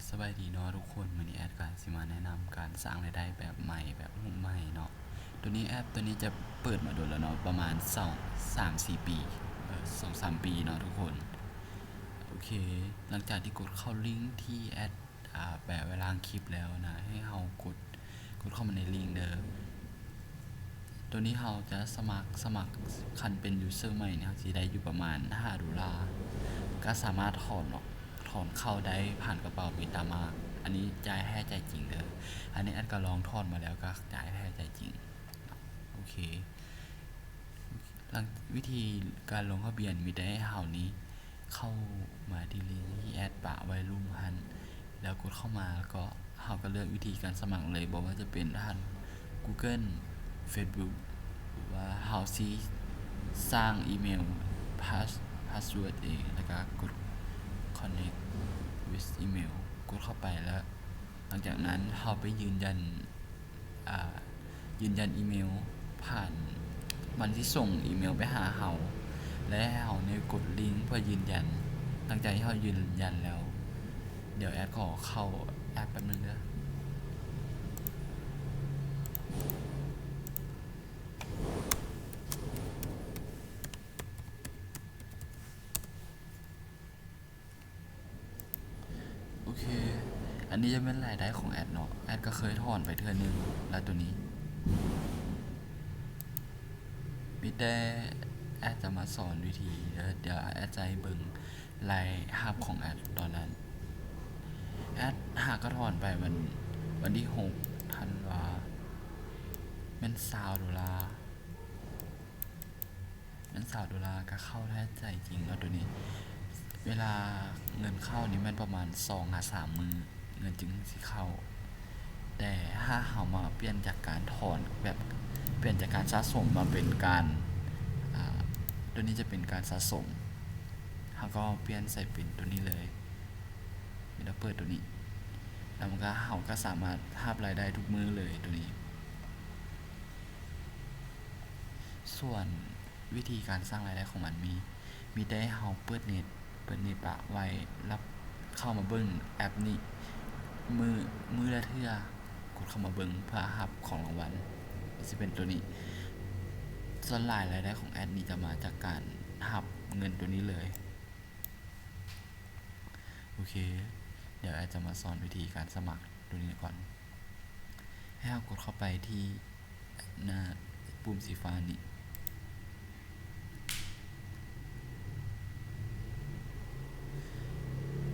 ສະບາຍດີເນາະທຸກຄົນ, ມື້ນີ້ແອັດກະຊິມາແນະນຳການສ້າງລາຍໄດ້ແບບໃໝ່ ແບບຮູບໃໝ່ເນາະ. ໂຕນີ້ແອັບໂຕນີ້ຈະເປີດມາດົນແລ້ວເນາະ, ປະມານສອງ ສາມ ສີ່ປີ ເອີ ສອງສາມປີເນາະທຸກຄົນ. ໂອເຄ ຫຼັງຈາກທີ່ກົດເຂົ້າລິ້ງທີ່ແອັດ ອາ ແປະໄວ້ຫຼັງຄລິບແລ້ວນະ, ໃຫ້ເຮົາກົດ ກົດເຂົ້າມາໃນລິ້ງເດີ. ໂຕນີ້ເຮົາຈະສະໝັກ ສະໝັກ ຄັນເປັນຢູເຊີໃໝ່ນີ້ ເຮົາຊິໄດ້ຢູ່ປະມານຫ້າໂດລາ, ກະສາມາດຖອນອອກ ຖອນເຂົ້າໄດ້ຜ່ານກະເປົາເມຕາມາກ. ອັນນີ້ຈ່າຍແທ້ຈ່າຍຈິງເດີ, ອັນນີ້ແອັດກະລອງຖອນມາແລ້ວ ກະຈ່າຍແທ້ຈ່າຍຈິງ. ໂອເຄ ຫຼັງ ວິທີການລົງທະບຽນມີແຕ່ໃຫ້ເຮົານີ້ເຂົ້າມາທີ່ລິ້ງທີ່ແອັດປະໄວ້ລຸ່ມຫັ້ນ ແລ້ວກົດເຂົ້າມາ ແລ້ວກໍເຮົາກໍເລືອກວິທີການສະໝັກເລີຍ, ບໍ່ວ່າຈະເປັນຜ່ານ Google, Facebook ຫຼືວ່າເຮົາຊິສ້າງອີເມວ pass password ເອງ ແລ້ວກໍກົດ connect with email ກົດເຂົ້າໄປ ແລ້ວຫຼັງຈາກນັ້ນເຮົາໄປຢືນຢັນ ອ່າ ຢືນຢັນອີເມວຜ່ານ ມັນຊິສົ່ງອີເມວໄປຫາເຮົາ ແລະ ໃຫ້ເຮົານີ້ກົດລິ້ງເພື່ອຢືນຢັນ. ຫຼັງຈາກທີ່ເຮົາຢືນຢັນແລ້ວ ດຽວແອັດຂໍເຂົ້າແອັບແປັບໜຶ່ງເດີ. ໂອເຄ ອັນນີ້ຈະແມ່ນລາຍໄດ້ຂອງແອັດເນາະ, ແອັດກໍເຄີຍຖອນໄປເທື່ອໜຶ່ງແລ້ວໂຕນີ້. ມີແຕ່ແອັດຈະມາສອນວິທີເດີ, ດຽວແອັດຈະໃຫ້ເບິ່ງລາຍຮັບຂອງແອັດຕອນນັ້ນ. ແອັດຫາກໍຖອນໄປວັນ ວັນທີຫົກທັນວາ ແມ່ນຊາວໂດລາ. ແມ່ນຊາວໂດລາ ກະເຂົ້າແທ້ໃຈຈິງເນາະໂຕນີ້. ເວລາເງິນເຂົ້ານີ້ແມ່ນປະມານສອງຫາສາມມື້ ເງິນຈຶ່ງຊິເຂົ້າ. ແຕ່ຖ້າເຮົາມາປ່ຽນຈາກການຖອນ ແບບປ່ຽນຈາກການສະສົມມາເປັນການ ອາ ໂຕນີ້ຈະເປັນການສະສົມ, ເຮົາກໍປ່ຽນໃສ່ເປັນໂຕນີ້ເລີຍ. ເວລາເປີດໂຕນີ້ ແລ້ວມັນກະ ເຮົາກະສາມາດຮັບລາຍໄດ້ທຸກມື້ເລີຍໂຕນີ້. ສ່ວນວິທີການສ້າງລາຍໄດ້ຂອງມັນມີ ມີແຕ່ເຮົາເປີດເນັດ ເປີດເນັດປະໄວ້ ແລ້ວເຂົ້າມາເບິ່ງແອັບນີ້ ມື້ ມື້ລະເທື່ອ ກົດເຂົ້າມາເບິ່ງເພື່ອຮັບຂອງລາງວັນ ຊິເປັນໂຕນີ້. ສ່ວນຫຼາຍລາຍໄດ້ຂອງແອັດນີ້ຈະມາຈາກການຮັບເງິນໂຕນີ້ເລີຍ. ໂອເຄ ດຽວແອັດຈະມາສອນວິທີການສະໝັກໂຕນີ້ກ່ອນ. ໃຫ້ເຮົາກົດເຂົ້າໄປທີ່ໜ້າປຸ່ມສີຟ້ານີ້.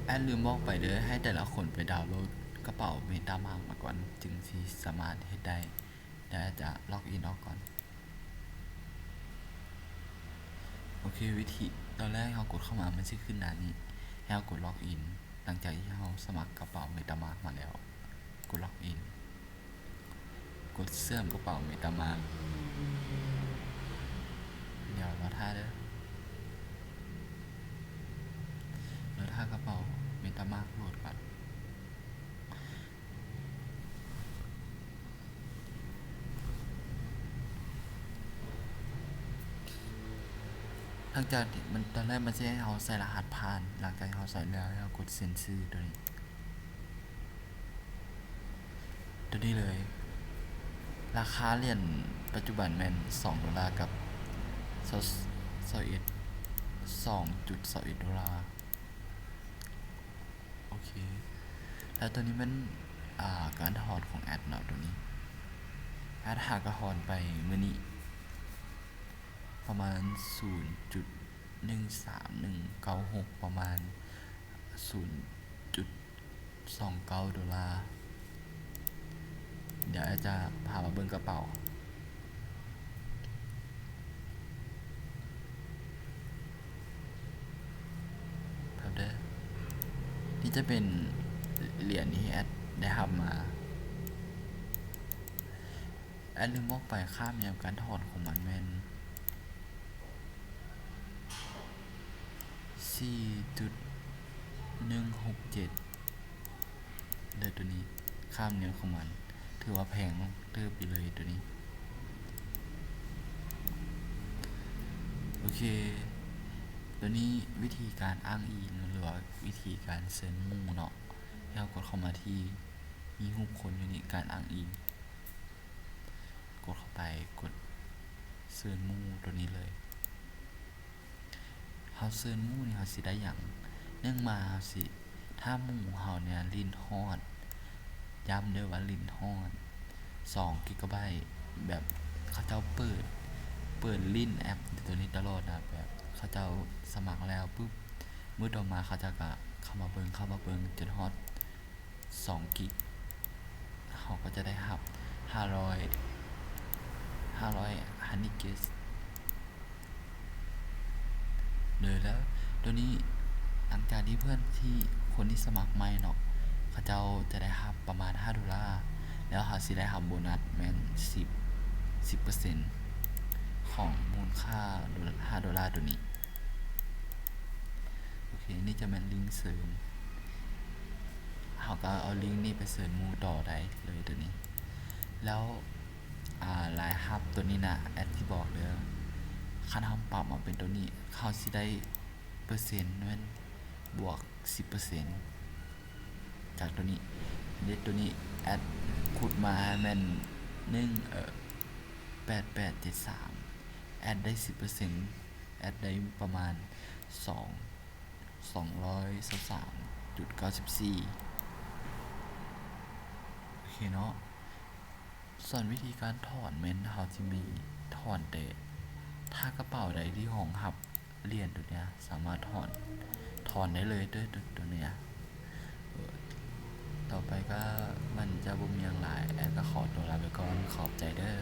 ແອັດລືມບອກໄປເດີ, ໃຫ້ແຕ່ລະຄົນໄປດາວໂຫຼດກະເປົາເມຕາມາກມາກ່ອນ ຈຶ່ງຊິສາມາດເຮັດໄດ້. ດຽວແອັດຈະລັອກອິນອອກກ່ອນ. ໂອເຄ ວິທີ ຕອນແລກເຮົາກົດເຂົ້າມາ ມັນຊິຂຶ້ນໜ້ານີ້ ໃຫ້ເຮົາກົດລັອກອິນ. ຫຼັງຈາກທີ່ເຮົາສະໝັກກະເປົາເມຕາມາກມາແລ້ວ ກົດລັອກອິນ ກົດເຊື່ອມກະເປົາເມຕາມາກ. ດຽວລໍຖ້າເດີ, ລໍຖ້າກະເປົາເມຕາມາກໂຫຼດກ່ອນ. ຫຼັງຈາກທີ່ມັນ ຕອນແລກມັນຊິໃຫ້ເຮົາໃສ່ລະຫັດຜ່ານ, ຫຼັງຈາກທີ່ເຮົາໃສ່ແລ້ວ ໃຫ້ເຮົາກົດເຊັນຊື່ໂຕນີ້ ໂຕນີ້ເລີຍ. ລາຄາຫຼຽນປັດຈຸບັນແມ່ນສອງໂດລາກັບ ຊາວ ຊາວເອັດ ສອງຈຸດສອງເອັດໂດລາ. ໂອເຄ ແລ້ວໂຕນີ້ແມ່ນ ອ່າ ການຖອນຂອງແອັດເນາະ, ໂຕນີ້ແອັດຫາກະຖອນໄປມື້ນີ້ປະມານສູນຈຸດໜຶ່ງສາມໜຶ່ງເກົ້າຫົກ ປະມານສູນຈຸດສອງເກົ້າໂດລາ. ດຽວແອັດຈະພາມາເບິ່ງກະເປົາ. ແປັບເດີ ນີ້ຈະເປັນຫຼຽນທີ່ແອັດໄດ້ຮັບມາ. ແອັດລືມບອກໄປ ຄ່າທຳນຽມການຖອນຂອງມັນແມ່ນ ສີ່ຈຸດໜຶ່ງຫົກເຈັດ ເດີ ໂຕນີ້ ຄ່າທຳນຽມຂອງມັນຖືວ່າແພງເຕີບຢູ່ເລີຍໂຕນີ້. ໂອເຄ ໂຕນີ້ວິທີການອ້າງອີງ ຫຼືວ່າວິທີການເຊີນໝູ່ເນາະ. ແລ້ວກົດເຂົ້າມາທີ່ ມີຮູບຄົນຢູ່ນີ້ ການອ້າງອີງ ກົດເຂົ້າໄປ ກົດເຊີນໝູ່ໂຕນີ້ເລີຍ. ເຮົາເຊີນໝູ່ນີ້ ເຮົາຊິໄດ້ຫຍັງ? ໜຶ່ງມາ ເຮົາຊິ ຖ້າໝູ່ເຮົາເນຍຫຼິ້ນຮອດ ຢ້ຳເດີວ່າຫຼິ້ນຮອດສອງກິກກະໄບແບບ ເຂົາເຈົ້າເປີດ ເປີດຫຼິ້ນແອັບໂຕນີ້ຕະຫຼອດນະ ແບບເຂົາເຈົ້າສະໝັກແລ້ວປຶບ ມື້ຕໍ່ມາເຂົາເຈົ້າກະເຂົ້າມາເບິ່ງ ເຂົ້າມາເບິ່ງຈົນຮອດສອງກິກ ເຮົາກໍຈະໄດ້ຮັບຫ້າຮ້ອຍ ຫ້າຮ້ອຍ Honey Guest ໂດຍແລ້ວໂຕນີ້ ຫຼັງຈາກທີ່ເພື່ອນທີ່ ຄົນທີ່ສະໝັກໃໝ່ເນາະ ເຂົາເຈົ້າຈະໄດ້ຮັບປະມານຫ້າໂດລາ ແລ້ວເຮົາຊິໄດ້ຮັບໂບນັດແມ່ນສິບ ສິບເປີເຊັນຂອງມູນຄ່າໂດ ຫ້າໂດລາໂຕນີ້. ໂອເຄ ນີ້ຈະແມ່ນລິງເສີມ ເຮົາກໍເອົາລິງນີ້ໄປເຊີນໝູ່ຕໍ່ໄດ້ເລີຍໂຕນີ້. ແລ້ວ ອາ ລາຍຮັບໂຕນີ້ນະ ແອັດທີ່ບອກເດີ ຄັນເຮົາປັບມາເປັນໂຕນີ້ ເຮົາຊິໄດ້ເປີເຊັນແມ່ນບວກສິບເປີເຊັນ ຈາກໂຕນີ້ ເດດໂຕນີ້ ແອັດຂຸດມາໃຫ້ແມ່ນໜຶ່ງ ເອີ ແປດແປດເຈັດສາມ ແອັດໄດ້ສິບເປີເຊັນ ແອັດໄດ້ປະມານສອງ ສອງຮ້ອຍຊາວສາມຈຸດເກົ້າສິບສີ່ ໂອເຄເນາະ. ສ່ວນວິທີການຖອນແມ່ນເຮົາຈະມີຖອນແຕ່ ຖ້າກະເປົາໃດທີ່ຮອງຮັບຫຼຽນໂຕເນີ້ຍ ສາມາດຖອນ ຖອນໄດ້ເລີຍເດີໂຕເນີ້ຍ. ຕໍ່ໄປກໍມັນຈະບໍ່ມີຫຍັງຫຼາຍ ແອັດກໍຂໍຕົວລາໄປກ່ອນ ຂອບໃຈເດີ.